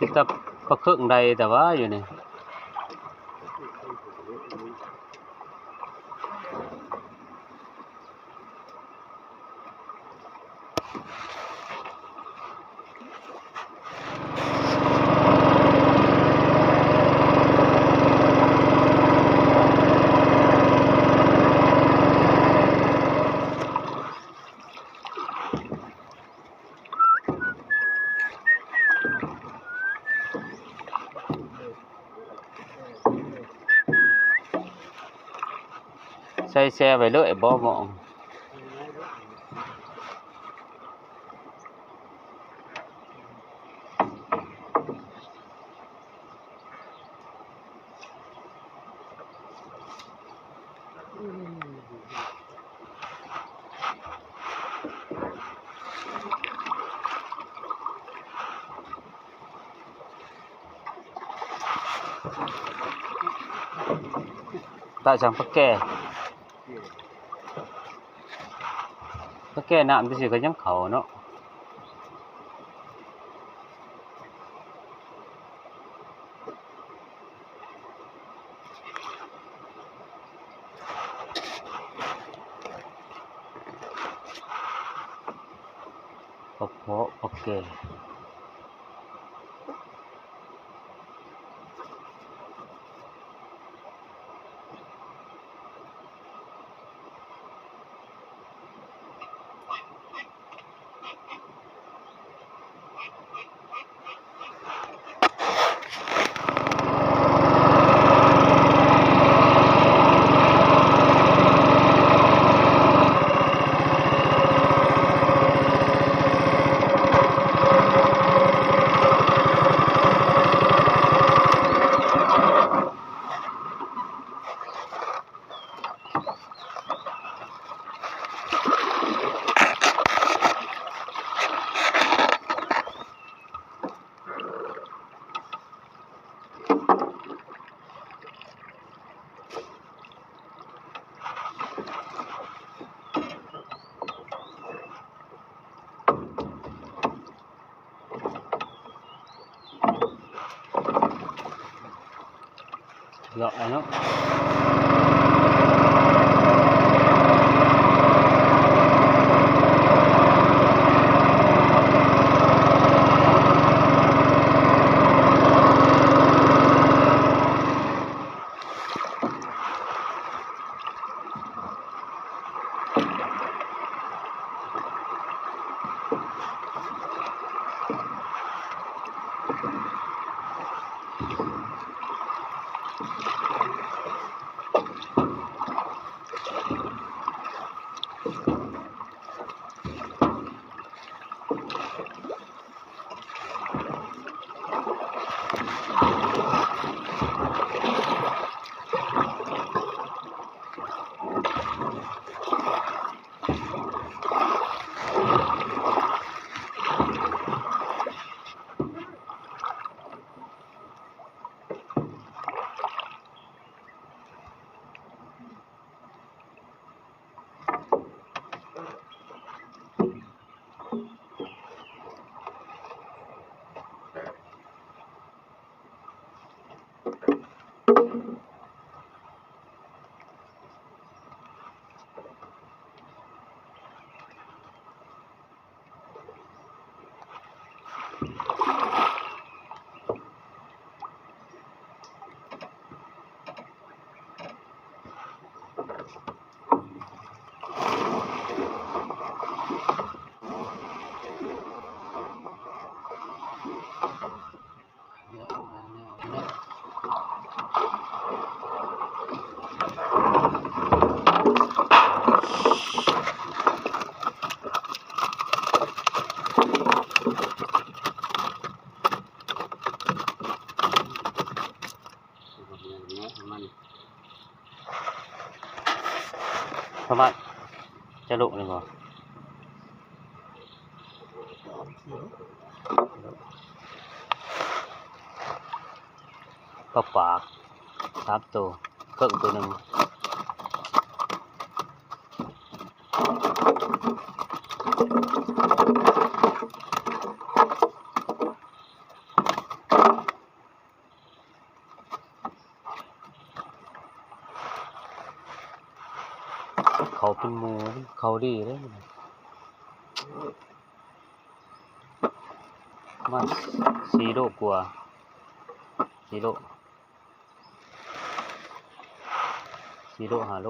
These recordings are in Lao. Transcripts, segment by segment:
ເປັນຕາປາເຄິງໄດ້ແຕ່ວ່າຢູ່ນີ້. ໃສ່ແຊ່ໄວ້ເລີຍບໍ່ໝ້ອງ. ຕາຈັ່ງປາແກ່ ປາແກ່ນ້ຳຈັ່ງຊີ້ກໍຍັງເຂົ້າເນາະ. ປາເພາະ ປາແກ່. ເລາະເອົາເນາະ. ປະມານຈະລຸກແລ້ວບໍ່? ປາປາກສາມໂຕ ເຄິ່ງໂຕໜຶ່ງ. ເປັນໝູເຂົາດີເດ້ ປະມານສີ່ໂລກວ່າ ສີ່ໂລ ສີ່ໂລ ຫ້າໂລ.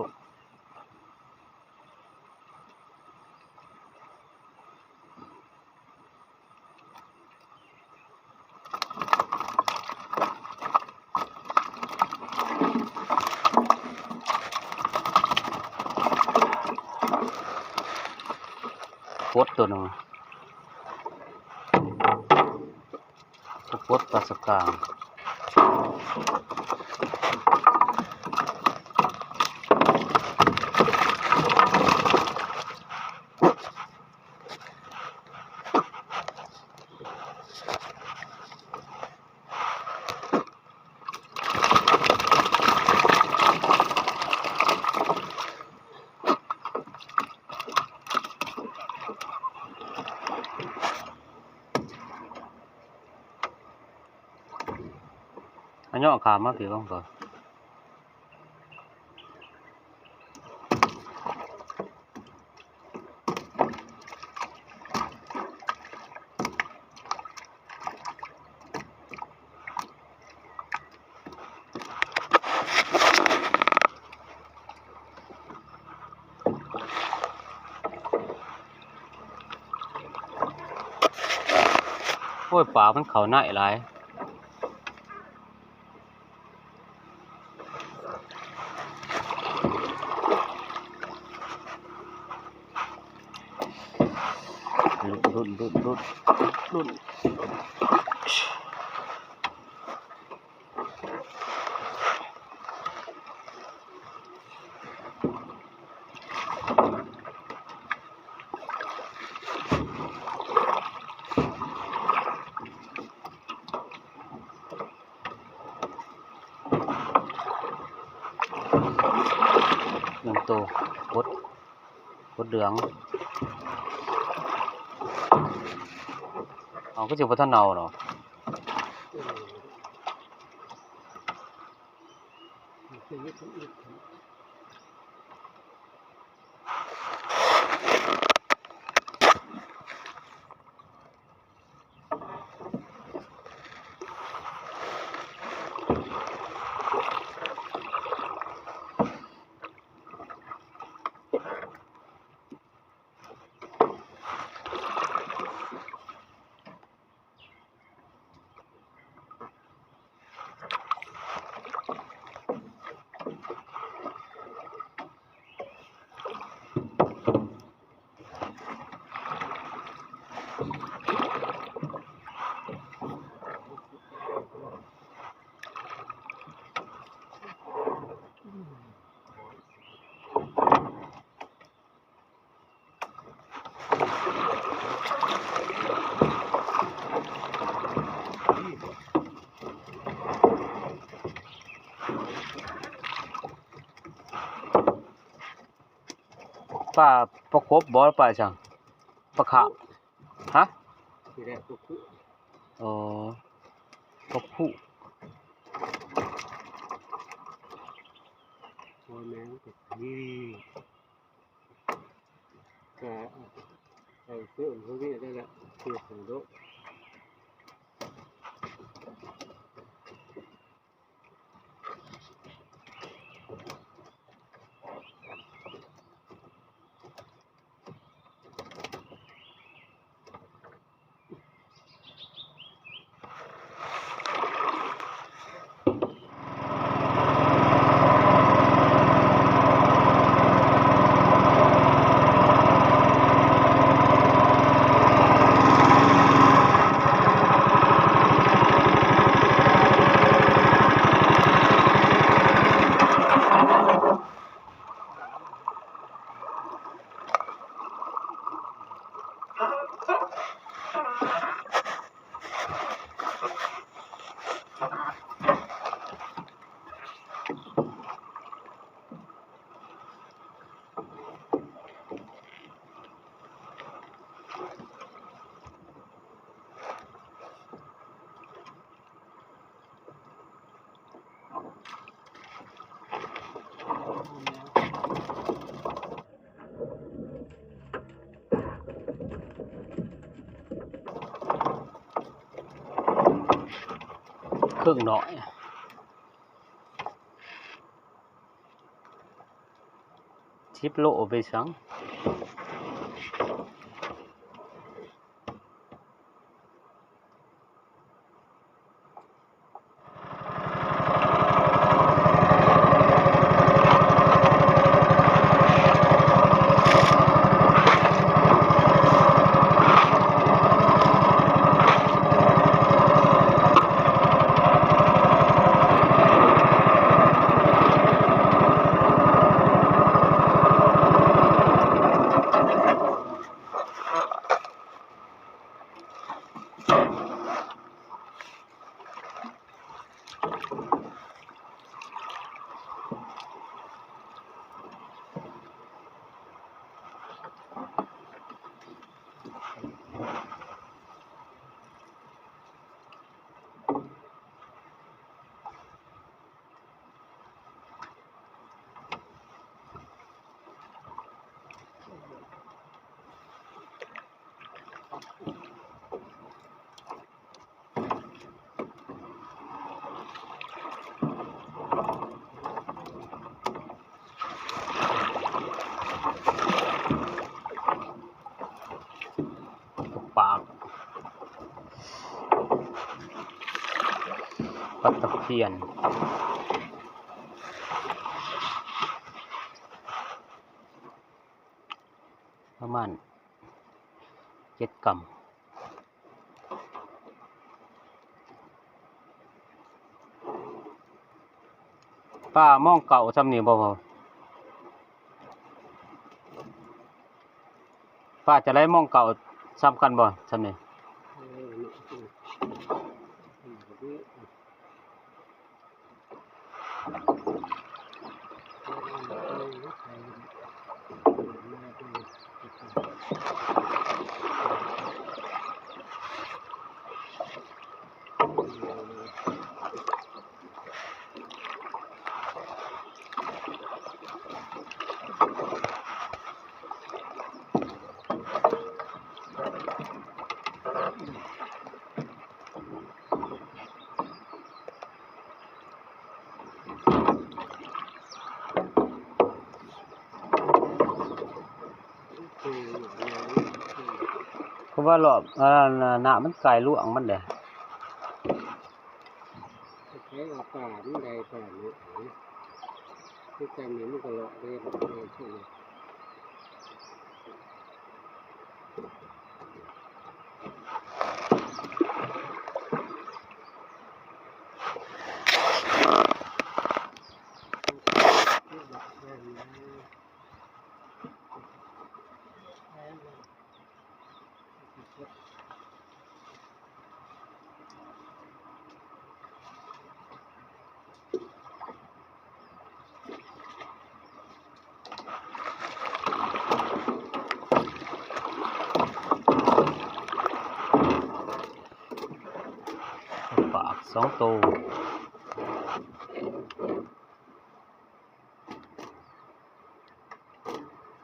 ກົດໂຕໜຶ່ງ ກົດປາສະກາງ. ອັນຍໍຂ້າມມາພີ້ເບິ່ງກ່ອນ. ໂອ້ຍ ປາກມັນເຂົ້າໃນຫຼາຍ. ລຸ້ນ ລຸ້ນ ລຸ້ນ ລຸ້ນ ລຸ້ນ. ໜຶ່ງໂຕ ກົດ ກົດເຫຼືອງ. ເອົາ ຄືຊິບໍ່ທັນເນົ່າເນາະ. ປາ ປາກົບບໍ່ ປາຫຍັງ? ປາຂາບ. ຮະ? ທີແລກກໍຄື ອໍ ກໍຄື ພໍ່ແມ່ກໍດີ ກະໃສ່ເຄື່ອງພວກນີ້ໄດ້ລະ ເຮັດໃຫ້ໂລດ. ເ ເຄິ່ງໜ້ອຍ ສິບໂລໄປສັງ. ປາກ ປາຕະພຽນ ປະມານເຈັດກຳ. ປາມອງເກົ່າຊ່ຳນີ້ບໍ່? ປາຈະໄດ້ມອງເກົ່າຊ່ຳກັນບໍ່ ຊ່ຳນີ້? ເພາະວ່າລອບ ອັນນັ້ນ ນ້ຳມັນໃກ້ລວງມັນແຫຼະ. ໃຊ້ວ່າປາມັນໄດ້ປານີ້ ຄືກັນນີ້ມັນກໍເລາະເດ້ ເລາະເດ້. ປາກສອງໂຕ.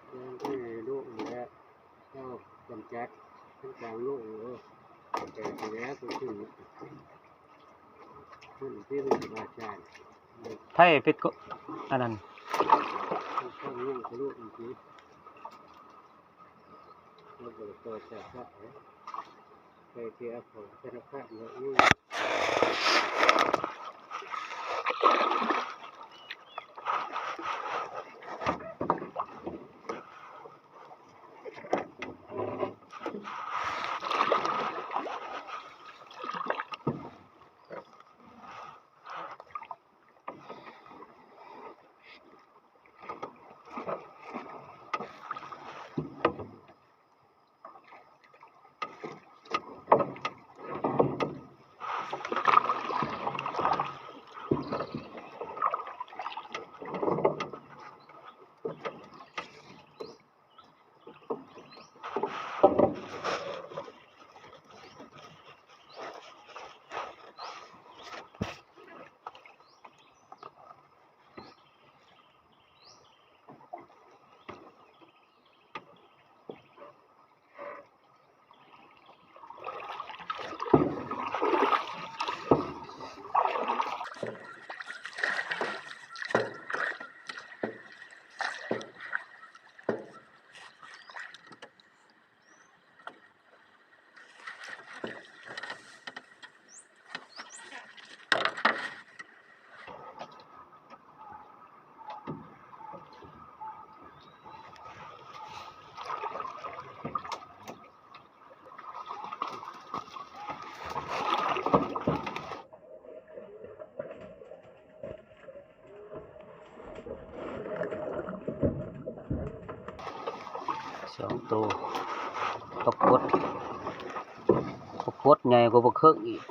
ເລື່ອງທີ່ລູກນີ້ແຫຼະ ເຈົ້າກຳຈັດມັນກາງລູກນີ້ ແຕ່ທີ່ແລ້ວກໍຂຶ້ນ ຂຶ້ນທີ່ມັນສະບາຍໃຈ ໃຜເປັນຄົນ ອັນນັ້ນ ມັນຕ້ອງຍັງກັບລູກນີ້ຕິ ແລ້ວກໍຕໍ່ຈາກ ສອງໂຕ ປາກົດ ປາກົດໃຫຍ່ກວ່າປາເຄິກອີກ.